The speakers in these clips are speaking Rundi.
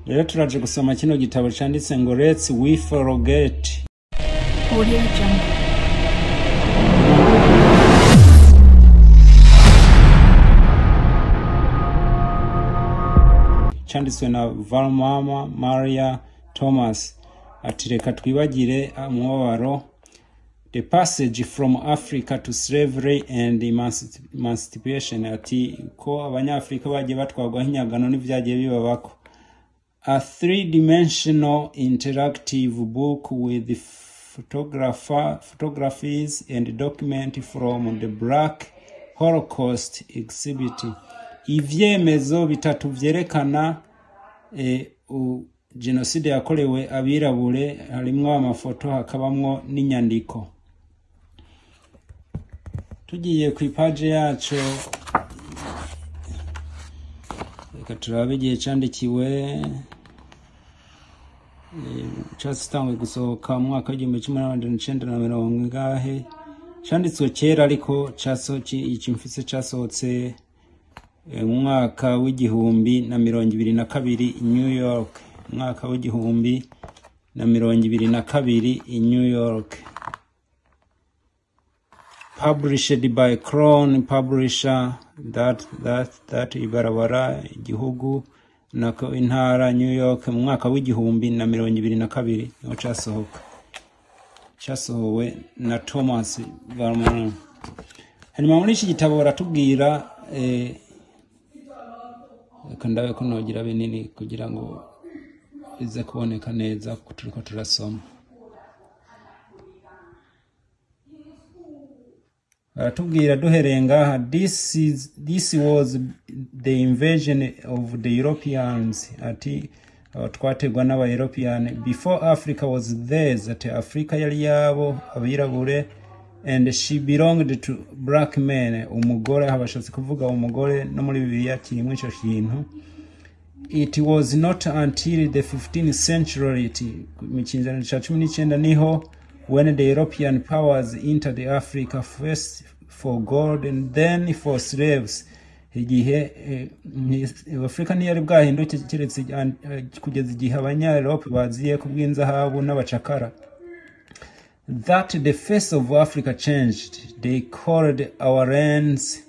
Rero turaje gusoma kino gitabo canditse ngo Let's We Forget. Audio Jungle. Canditswe na Valmama Maria Thomas. Ati reka twibagire umubabaro. The passage from Africa to slavery and emancipation. Ati ko abanyafrika bagiye batwarwaho inyagano n'ivyagiye bibabako. A three-dimensional interactive book with photographies and document from the Black Holocaust exhibit. Ivyemezo bitatu vyerekana jenoside yakorewe abirabure, harimwo amafoto hakabamwo n'inyandiko. Tugiye ku ipaje yacu, reka turabe igihe candikiwe. Cyatanguye gusohoka mu mwaka w'1990 ingahe, canditswe kera, ariko iki mfise casohotse mu mwaka w'1022 i New York, umwaka w'1022 i New York. Published by Crown Publisher, that that that ibarabara, igihugu nako intara New York, mu mwaka w'1022 niho casohoka, casohowe na Thomas Varmon. Hanyuma muri iki gitabo baratubwira, reka ndabe ko nogira binini kugira ngo bize kuboneka neza kuko turiko turasoma. Baratubwira duhereye ngaha: This was the invasion of the Europeans." Ati twategwa n'aba European. "Before, Africa was theirs." Ati Africa yari yabo abirabure. "And she belonged to black men." Umugore aha bashatse kuvuga umugore, no muri Bibiliya kirimo ico kintu. "It was not until the 15th century," ati mu kinyejana ca 19 niho, "when the European powers entered Africa, first for gold and then for slaves." Igihe Afurika ntiyari bwahinduke keretse kugeza igihe abanya-Europe baziye ku bw'inzahabu n'abacakara, "that the face of Africa changed. They called our lands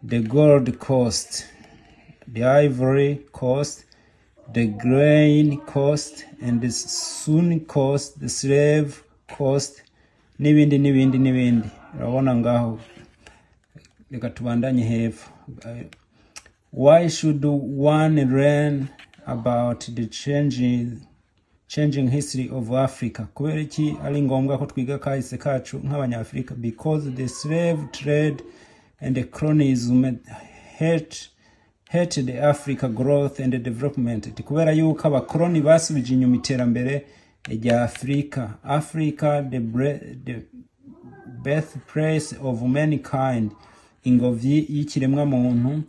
the Gold Coast, the Ivory Coast, the Grain Coast, and the Sun Coast, the Slave Coast," n'ibindi n'ibindi n'ibindi. Urabona ngaho, reka tubandanye hepfo. "Why should one learn about the changing history of Africa?" Kubera iki ari ngombwa ko twiga kahise kacu nk'abanyafurika? "Because the slave trade and the colonialism hated Africa growth and development." Ati kubera yuko abakoloni basubije inyuma iterambere rya Afurika. "Africa, the birthplace of mankind," ingobyi y'ikiremwa muntu,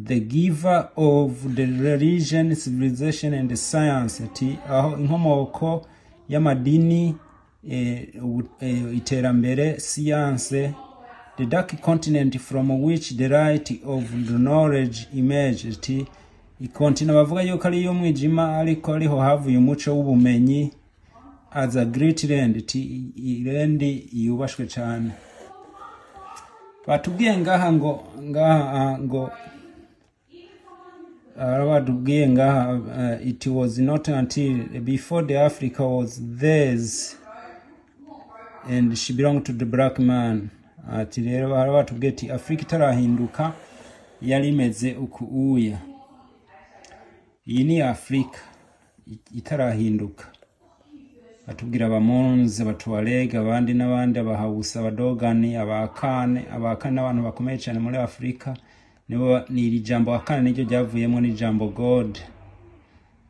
"the giver of the religion, civilization and science." Ati aho inkomoko y'amadini, iterambere, siyanse. "The dark continent from which the light of the knowledge emerged." Ati ikontina bavuga yuko ari iy'umwijima, ariko ariho havuye umuco w'ubumenyi. "As a great land," ati i land yubashwe cyane. Batubwiye ngaha ngo ngaha ngo batubwiye ngaha, it was not until before, the Africa was theirs and she belonged to the black man. Ati rero bara batubwiye ati Afrika itarahinduka yari imeze uku uya. Iyi ni Afrika itarahinduka. Batubwira abamonzi, abatuareg, abandi n'abandi, abahawusa, abadogani, abakane. Abakane n'abantu bakomeye cyane muri Afurika, nibo ni iri jambo akane niryo ryavuyemo n'ijambo God.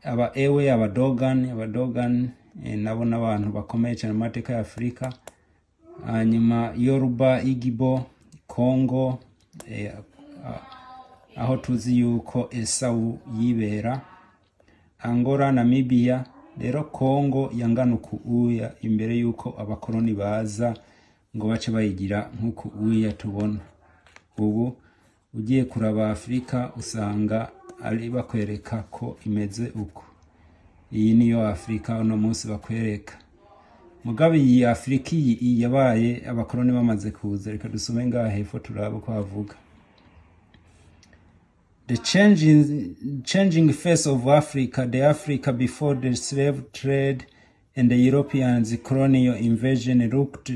Aba ewe, abadogani nabo n'abantu bakomeye cyane mu mateka ya Afurika. Hanyuma Yoruba, Igibo, Congo, aho tuzi yuko Esawu yibera, Angola, Namibia. Rero Congo yangana uku uya imbere yuko abakoloni baza ngo bace bayigira nk'uku uya tubona ubu. Ugiye kuraba Afurika usanga Ari bakwereka ko imeze uko. Iyi niyo Afurika uno munsi bakwereka. Mugabo iyi Afurika iyi yabaye abakoroni bamaze kuza. Reka dusome ngaha hepfo turabe uko havuga. The changing face of Africa, the Africa before the slave trade and the Europeans' colonial invasion looked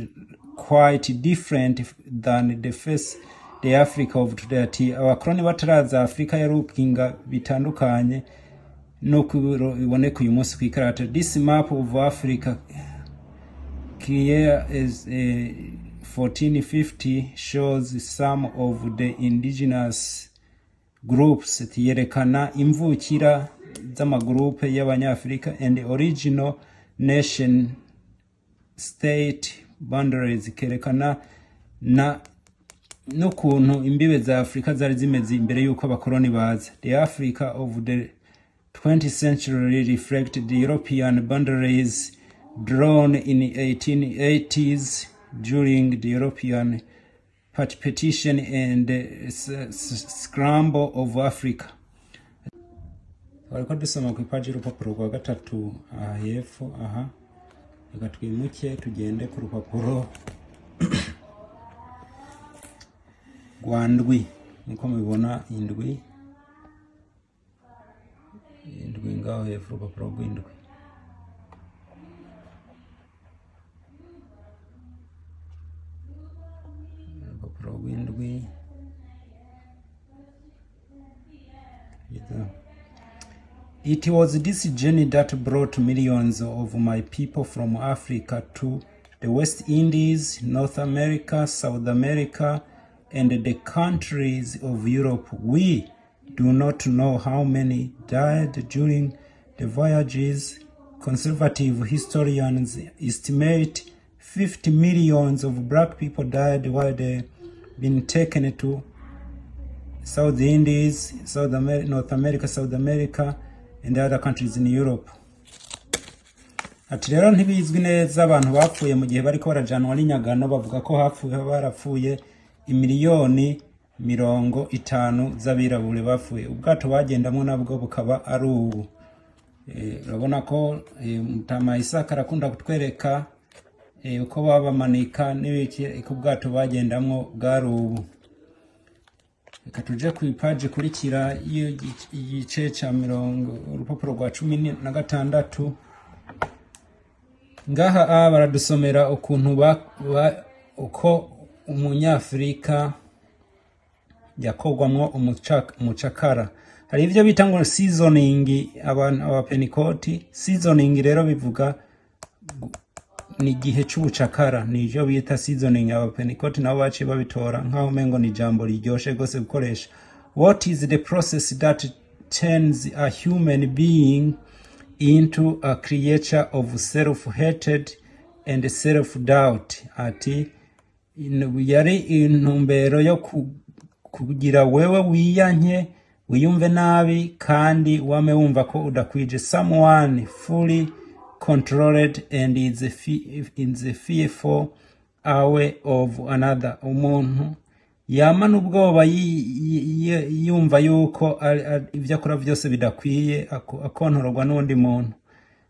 quite different than the face the Africa of today. Ati abakoroni bataraza, Afrika yarukinga bitandukanye nuko iboneka uyu munsi ku ikarata. This map of Africa clear as 1450 shows some of the indigenous groups, yerekana imvukira z'amagurupe y'Abanyafurika, and original nation state boundaries, kerekana na n'ukuntu imbibe za Afurika zari zimeze imbere y'uko abakoroni baza. The Africa of the 20th century reflected the European boundaries drawn in the 1880s during the European partition and scramble of Africa. Twariko dusoma ku ipaji y'urupapuro rwa gatatu aha hepfo aha. Reka twimuke tugende ku rupapuro rwa ndwi. Nkuko mubibona, indwi, indwi ngaho hepfo, urupapuro rw'indwi. Urupapuro rw'indwi. Tugeze. It was this journey that brought millions of my people from Africa to the West Indies, North America, South America, and the countries of Europe. We do not know how many died during the voyages. Conservative historians estimate 50 millions of black people died while they been taken to South Indies, North America, South America, and other countries in Europe. Ati rero ntibizwi neza abantu bapfuye mu gihe bariko barajanwa n'inyagano. Bavuga ko hapfuye, barapfuye imiliyoni 50 z'abirabure bapfuye. Ubwato bagendamo nabwo bukaba ari ubu. Urabona ko Mutama Isaka arakunda kutwereka uko babamanika n'ibiki, ko ubwato bagendamwo bwari ubu. Reka tuje ku ipaji ikurikira y'igice ca mirongo, urupapuro rwa 16. Ngaha a baradusomera ukuntu uko Umunyafurika yakogwamwo umucakara. Hari ivyo bita ngo seasoning, abantu Abapenikoti. Seasoning rero bivuga ni igihe c'ubucakara, nivyo bita seasoning. Abapenikoti nabo baciye babitora nkaho umengo ni ijambo riryoshe rwose gukoresha. What is the process that turns a human being into a creature of self-hatred and self-doubt? Ati yari intumbero yo kugira wewe wiyanke, wiyumve nabi, kandi wame wumva ko udakwije. Someone fully controlled and is fearful aware of another. Umuntu yamana ubwoba, yumva yuko ibyo akora byose bidakwiye, akontororwa n'undi muntu.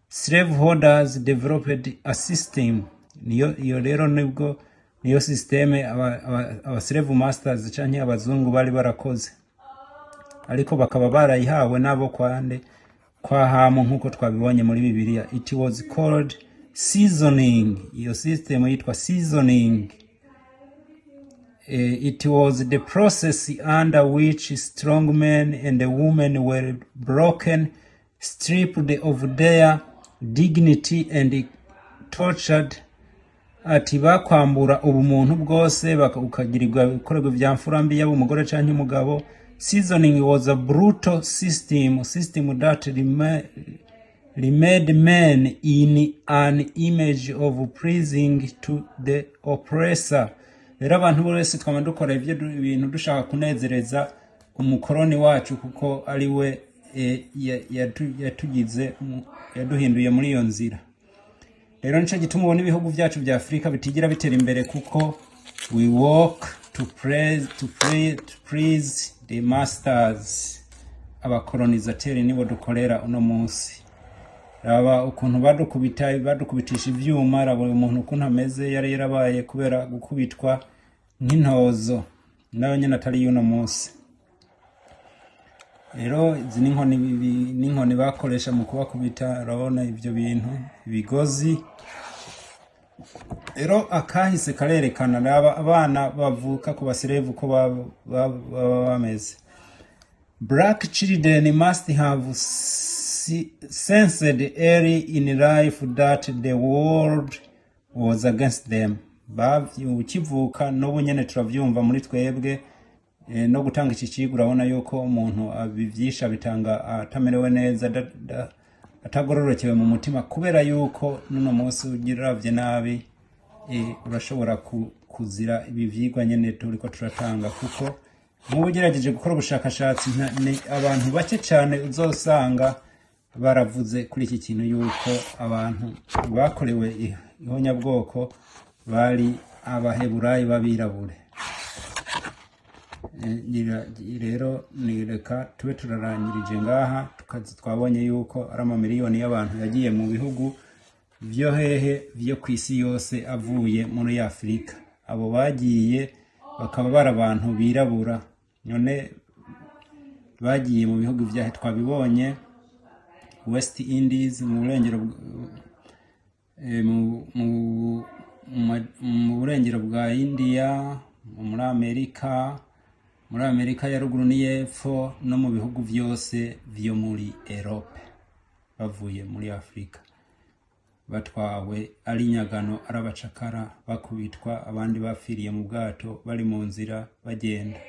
Slave holders developed a system. Niyo iyo rero, nibwo niyo système aba slave masters canke abazungu bari barakoze, ariko bakaba barayihawe nabo kwande kwa Hamu, nk'uko twabibonye muri Bibiliya. It was called seasoning. Iyo system yitwa seasoning. It was the process under which strong men and women were broken, stripped of their dignity and tortured. Ati bakwambura ubumuntu bwose, ukagirirwa ibikorerwa vya mfura mbi, yaba umugore canke umugabo. Seasoning was a brutal system that remade men in an image of pleasing to the oppressor. Rero abantu bose twama dukora ivyo ibintu dushaka kunezereza umukoroni wacu, kuko ari we yatugize yaduhinduye muri iyo nzira. Rero nico gituma ubona ibihugu byacu vya Afurika bitigira bitera imbere, kuko we work to praise, to pray, to please the masters. Abakolonisateri nibo dukorera uno munsi. Raba ukuntu badukubita, badukubitisha ivyuma. Raba uyu muntu ukuntu ameze, yari yarabaye kubera gukubitwa nk'intozo, nayo nyene atari y'uno munsi. Rero izi ni inkoni, n'inkoni bakoresha mu kubakubita. Urabona ivyo bintu, ibigozi. Rero akahise karerekana. Raba abana bavuka ku basirevu ko baba bameze. Black children must have sensed early in life that the world was against them. Ukivuka, n'ubu nyene turavyumva muri twebwe. No gutanga iki cigwa, urabona yuko umuntu abivyisha bitanga atamerewe neza, atagororokewe mu mutima, kubera yuko n'uno munsi ugiravye nabi, urashobora kuzira ibi vyigwa nyene turiko turatanga, kuko nk'ubu ugerageje gukora ubushakashatsi, ni abantu bake cyane uzosanga baravuze kuri iki kintu yuko abantu bakorewe ihonyabwoko bari Abaheburayi b'abirabure. Rero ni reka tube turarangirije ngaha. Tukazi twabonye yuko ari amamiliyoni y'abantu yagiye mu bihugu vyo hehe vyo ku isi yose avuye muri Afurika. Abo bagiye bakaba bari abantu birabura. None bagiye mu bihugu vyahe? Twabibonye: West Indies, mu burengero mu burengero bwa India, muri Amerika, muri Amerika ya ruguru n'iyepfo, no mu bihugu vyose vyo muri Erope, bavuye muri Afurika batwawe ari inyagano, ari abacakara, bakubitwa, abandi bapfiriye mu bwato bari mu nzira bagenda.